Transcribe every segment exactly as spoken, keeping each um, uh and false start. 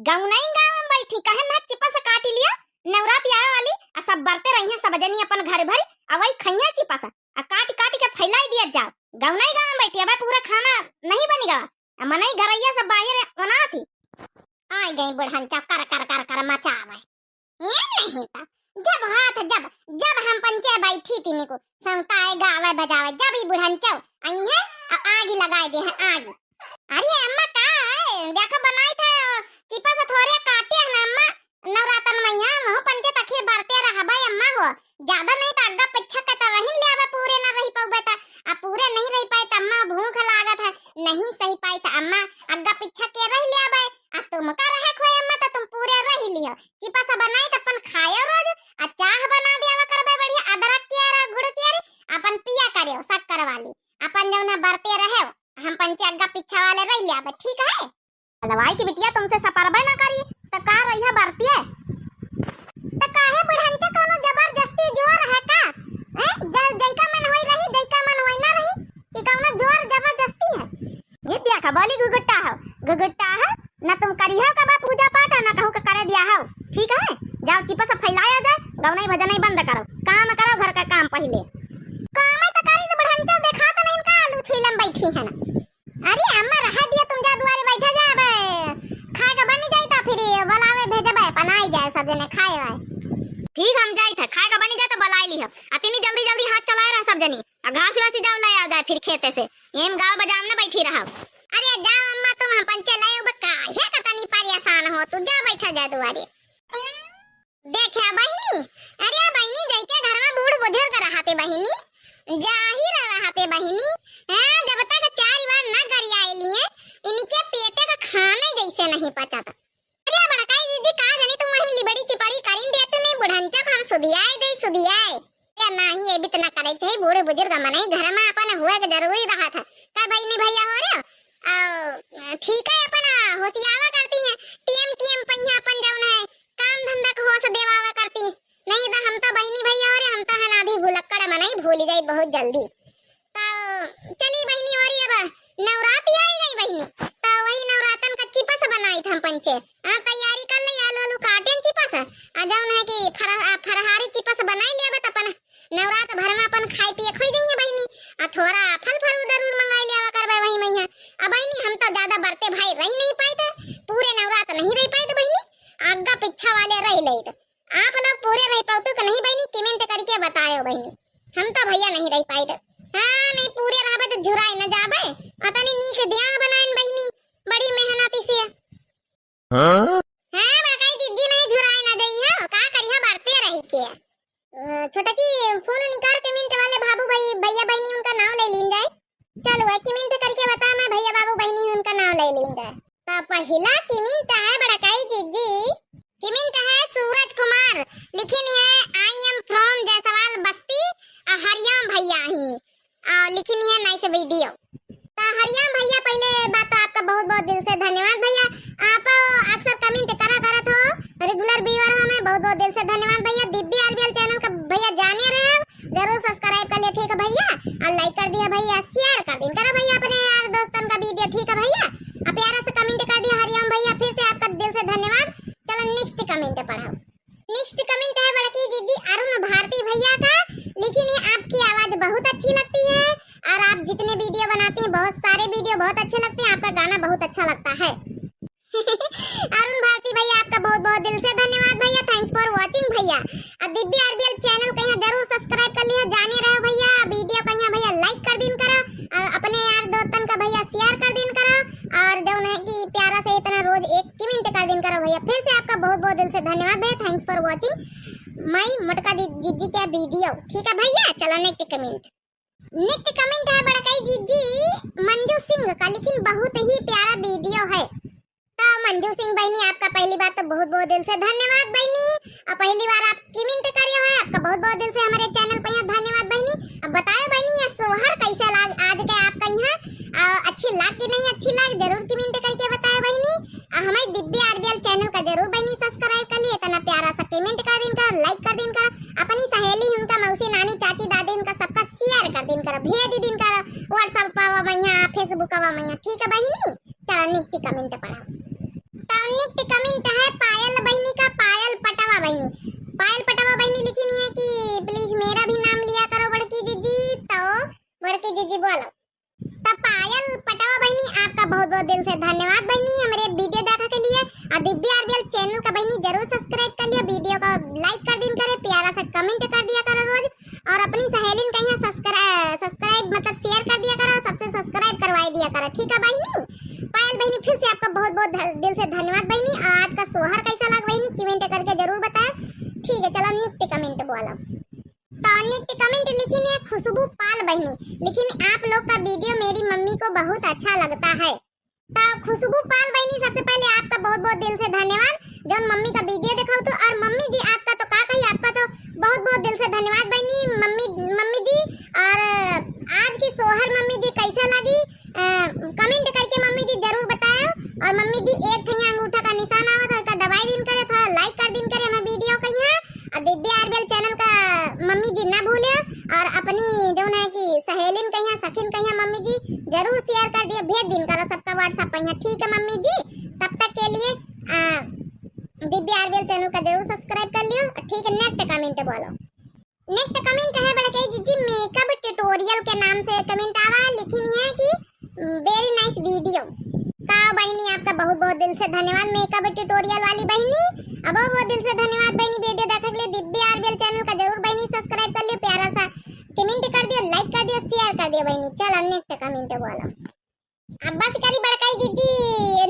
गौनई गाँव में बैठी, कहे ना चिपस काटी लिया, नवरात आवे वाली, आ सब बरते रहिहैं, सब जनी अपन घर भरी, आ वही खइहैं चिपस, आ काट काट के फैलाई दिया जाओ। गौनई गाँव में बैठी, अबे पूरा खाना नहीं बनी गवा, आ मनई घरैया सब बाहर ओनात ही। आई गई बुढ़न चक्कर कर कर कर मचावे। ये नहीं था, जब हाथ, जब, जब हम पंचे बैठी थी निकु, संताए गावे बजावे, जब ई बुढ़न चौ आई है, आ आगी लगाए दे है, आगी। अरे अम्मा का है, देखो बनाई था, चिपस थोरे काटे है ना अम्मा, नवरातन में यहाँ महू पंचे तखिए बरते रहबे अम्मा हो, ज्यादा नहीं तो अग्गा पिच्छा के तो रहिन ले आवे, पूरे ना रही पाउबे तो, आ पूरे नहीं रही पाए तो अम्मा भूख लागत है, नहीं सही पाई तो अम्मा अग्गा पिच्छा के रह ले आवे, आ तुमका रहे खोए अम्मा तो तुम पूरे रह लियो, चिपस बनाई त अपन खायो रोज, आ चाह बना दियावा करबे बढ़िया अदरक के रे, गुड़ के रे, अपन पिया करियो शक्कर वाली, अपन जौन है बरते रहे, हम पंचे अग्गा पिच्छा वाले रह लिया बे, ठीक है? हलवाई की बिटिया तुमसे सपरबे ना करी, त का रही है बरतिए? त काहे बुढ़ंचा कौनो जबरदस्ती जोर है का? हैं? जल जैका मन होई रही, जैका मन होई ना रही, कि कौनो जोर जबरदस्ती है? ये देखा बोली घुघुट्टा हो, घुघुट्टा हो, ना तुम करी हो कबा पूजा पाठ, ना कहू के करे दिया हो, ठीक है? जाओ चिपस फैलाया जाए, गौनई भजनई बंद करो, काम करो घर का काम पहिले। काम तो करी तो बुढ़ंचा देखा तो नहीं का आलू छीलम बैठी है ना। अरे अम्मा रहा दिया तुम जा दुआरे बैठा जा, अब खाए का बनी जाई तो फिर बुलावे भेजबे, अपन आई जाए सब जने खाए वाए। ठीक हम जाई था, खाए का बनी जाए तो बुलाई ली हम। अतिनी जल्दी जल्दी हाथ चलाए रहा सब जनी। आ घास वासी जाओ ले आ जाए फिर खेते से। एम गाँव बजाम न बैठी रहो। अरे जाओ अम्मा तुम हम पंचे लाए उबे काहे का तनी परेशान हो तू जा बैठा जा दुआरे। देखा बहिनी, अरे बहिनी जैके घर में बूढ़ बुजुर्ग रहते बहिनी, जाहिर रहते बहिनी, हैं, जब तक चार बार न गरियाए लिए इनके पेटे का खाने जैसे नहीं पचता। अरे बड़काई दीदी, का जानी तुम हम लिबड़ी चिपड़ी करिन दे, तू नहीं बुढ़ंचा को हम सुधियाए दे, सुधियाए। या नाही, ये भी तो ना करे चाहिए, बूढ़े बुजुर्ग मनई घर में अपन हुए के जरूरी रहा था। का बहिनी भैया हो रहे हो? आओ, ठीक है, अपन होशियावा करती हैं, टीएम टीएम पहिया अपन जौन है, काम धंधा को होश देवावा करती। नहीं तो हम तो बहिनी भैया हो रहे, हम तो है ना आधी भुलक्कड़ मनई, भूली जाई बहुत जल्दी। तो चली बहिनी, और ये अब नवरात ही आई गई बहिनी, तो वही नवरातन का चिपस बनाई था हम पंचे। हाँ, तैयारी कर ले, आलू आलू काटेन चिपस, आ जौन है कि फरहा-, फरहारी चिपस बनाई ले, अब अपन नवरात भर में अपन खाए पिए खोई जाइए बहिनी, आ थोड़ा फल फल उधर उधर मंगाई ले आवा करबे वही में है। अब बहिनी हम तो ज्यादा बरते भाई रह नहीं पाए थे, पूरे नवरात नहीं रह पाए थे बहिनी, आगा पीछा वाले रह ले थे। आप लोग पूरे रह पाउतू कि नहीं बहिनी, comment करके बतायो बहिनी। हम तो भैया नहीं रह पाई तो। हाँ, नहीं पूरे रहबे तो झुराए न जाबे। अतनी नीक दिया बनाइन बहिनी, बड़ी मेहनती से। हाँ? हाँ, बड़काई जिज्जी नहीं झुराए न जाई हो, का करिहा बरते रही के। अ, छोटकी फोन निकाल के मिनट वाले बाबू भाई, भैया बहिनी उनका नाम ले लीन जाए। चलो, एक मिनट करके बता, मैं भैया बाबू बहिनी उनका नाम ले लीन जाए। तो पहिला comment है बड़काई जिज्जी, comment है सूरज कुमार, लिखिन है, "I am from जायसवाल बस्ती, आ, हरियाम भैया ही, आ, लिखिन है nice video।" तो हरियाम भैया, पहले बात तो आपका बहुत बहुत दिल से धन्यवाद भैया। आप अक्सर comment करा करत हो, regular viewer हो, मैं बहुत बहुत दिल से धन्यवाद भैया। दिव्य आरबीएल channel का भैया जाने रहे हो, जरूर subscribe कर लिया, ठीक है भैया, और like कर दिया भैया, share कर दिन करो भैया अपने यार दोस्तन का video, ठीक है भैया। और प्यारा से comment कर दिया हरिओम भैया, फिर से आपका दिल से धन्यवाद। चलो next comment पढ़ाओ। Next comment है बड़की दीदी अरुण भारती भैया का, लिखिन है, "आपकी आवाज बहुत अच्छी लगती है और आप जितने video बनाती हैं, बहुत सारे video बहुत अच्छे लगते हैं, आपका गाना बहुत अच्छा लगता है।" अरुण भारती भैया, आपका बहुत बहुत दिल से धन्यवाद भैया, thanks for watching भैया। और दिव्य आरबीएल channel कहीं जरूर subscribe कर लिया, जाने रहो भैया, video कहीं भैया like कर दिन करो, और अपने यार दोस्तन का भैया share कर दिन करो, और जौन है कि प्यारा से इतना रोज एक comment कर दिन करो भैया। फिर से आपका बहुत बहुत दिल से धन्यवाद भैया, thanks for watching my मोटका दि-, जिज्जी का video, ठीक है भैया। चलो next comment। Next comment है बड़काई जिज्जी मंजू सिंह का, लिखिन बहुत ही प्यारा video है। तो मंजू सिंह बहिनी, आपका पहली बात तो बहुत बहुत दिल से धन्यवाद बहिनी, और पहली बार आप comment करे हो, आपका बहुत बहुत दिल से हमारे channel पे यहाँ धन्यवाद बहिनी। अब बताओ बहिनी, ये सोहर कैसे लाग आज के आपका यहाँ, आ, अच्छी लाग कि नहीं अच्छी लाग, जरूर comment करके बताओ बहिनी। आ हमारे दिव्य आरबीएल channel का जरूर बहिनी subscribe कर लिए, इतना प्यारा सा comment कर दिन करो, like कर दिन करो, अपनी सहेली उनका, मौसी, नानी, चाची, दादी उनका सबका share कर दिन करो, भेज दिन करो, WhatsApp पावा मैया, Facebook पावा मैया, ठीक है बहिनी। चलो next comment पढ़ा। तो next comment जी, जी, बोलो। त पायल पटवा बहिनी, आपका बहुत बहुत दिल से धन्यवाद बहिनी हमरे video देखा के लिए। और दिव्या आरबीएल channel का बहिनी जरूर subscribe कर लियो, video का like कर दिन करे, प्यारा सा comment कर दिया करो रोज, और अपनी सहेलिन कहिया subscribe, subscribe मतलब share कर दिया करो, सबसे subscribe करवाई दिया करो, ठीक है बहिनी। पायल बहिनी, फिर से आपका बहुत बहुत ध-, दिल से धन्यवाद बहिनी। और आज का सोहर कैसा लग बहिनी, comment करके जरूर बताओ, ठीक है। चलो next comment बोलो। तो next comment लिखिन है खुशबू पाल बहिनी, लिखिन, आप लोग का video मेरी मम्मी को बहुत अच्छा लगता है। तो खुशबू पाल बहिनी, सबसे पहले आपका बहुत बहुत दिल से धन्यवाद, जौन मम्मी का video दिखाओ तो। और मम्मी जी आपका तो का कही, आपका तो बहुत बहुत दिल से धन्यवाद बहिनी, मम्मी, मम्मी जी। और आज की सोहर मम्मी जी कैसा लगी, अ, comment करके मम्मी जी जरूर बताओ। और मम्मी जी एक ठैया अंगूठा का निशान आवत है, ओका दबाई दिन करे, थोड़ा like कर दिन करे हमें video कहिया। और दिव्या आरबीएल channel का मम्मी जी ना भूले, और अपनी जौन है कि सहेलिन कहिया, सखिन कहिया मम्मी जी जरूर share कर दियो, भेज दिन करो सबका WhatsApp पे यहाँ, ठीक है मम्मी जी। तब तक के लिए, आ, दिव्या आरबीएल channel का जरूर subscribe कर लियो, ठीक है। Next comment बोलो। Next comment है बड़कई जीजी makeup tutorial के नाम से comment आवा है, लिखिन है कि very nice video। का बहिनी आपका बहुत बहुत दिल से धन्यवाद makeup tutorial वाली बहिनी, अब बहुत बहुत दिल से धन्यवाद बहिनी video देखे के लिए। दिव्या आरबीएल channel का जरूर बहिनी subscribe कर लियो, प्यारा सा comment कर दियो, like कर दियो, share कर दियो बहिनी। चलो next comment बोलो। अब बस करी बड़कई जीजी,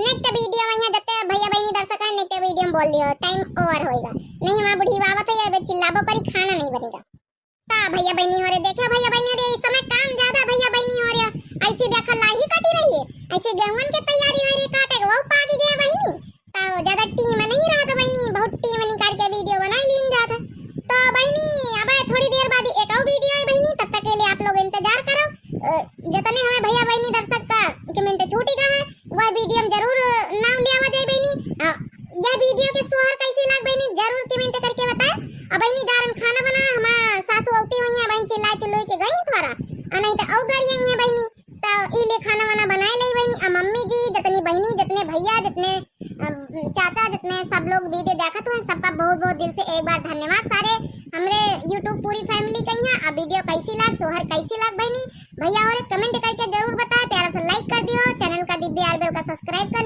next video में यहाँ जते भैया बहिनी दर्शक है next video में बोल लियो, time over होएगा। नहीं हमार बुढ़ी आवत है, अब चिल्लाबो करी, खाना नहीं बनेगा। का भैया बहिनी हो रे, देखो भैया बहिनी हो रे, इस समय काम ज्यादा भैया बहिनी हो रे, ऐसे देखो लाही काटी रही है, ऐसे गेहूं के तैयारी हो रही काटे के, वो पाकी गया बहिनी। तो ज्यादा time नहीं रहा था बहिनी, बहुत time निकाल के video बनाई लीन जात है। तो बहिनी अब थोड़ी देर बाद एक और video है बहिनी, तब तक के लिए आप लोग इंतजार करो। अ, जितने हमें भैया बहिनी दर्शक का comment छूटी का है, वह video में जरूर नाम लियावा जाए बहिनी। अ, यह video के सोहर कैसी लाग बहिनी, जरूर comment करके बताए। अब बहिनी जा रहे खाना बना, हमार सासू औती हुई है बहिनी, चिल्ला चिल्लोई के गई थोड़ा, आ नहीं तो औ गरिया है बहिनी, तो ई ले खाना वाना बनाए ले बहिनी। आ मम्मी जी, जितनी बहिनी, जितने भैया, जितने, अम, चाचा, जितने सब लोग video देखत हुए, सबका बहुत बहुत दिल से एक बार धन्यवाद सारे हमरे YouTube पूरी family कहिया। आ video कैसी लाग, सोहर कैसी लाग बहिनी, भैया हो रे comment करके जरूर बताए, प्यारा सा like कर दियो, channel का दिव्या आरबीएल का subscribe कर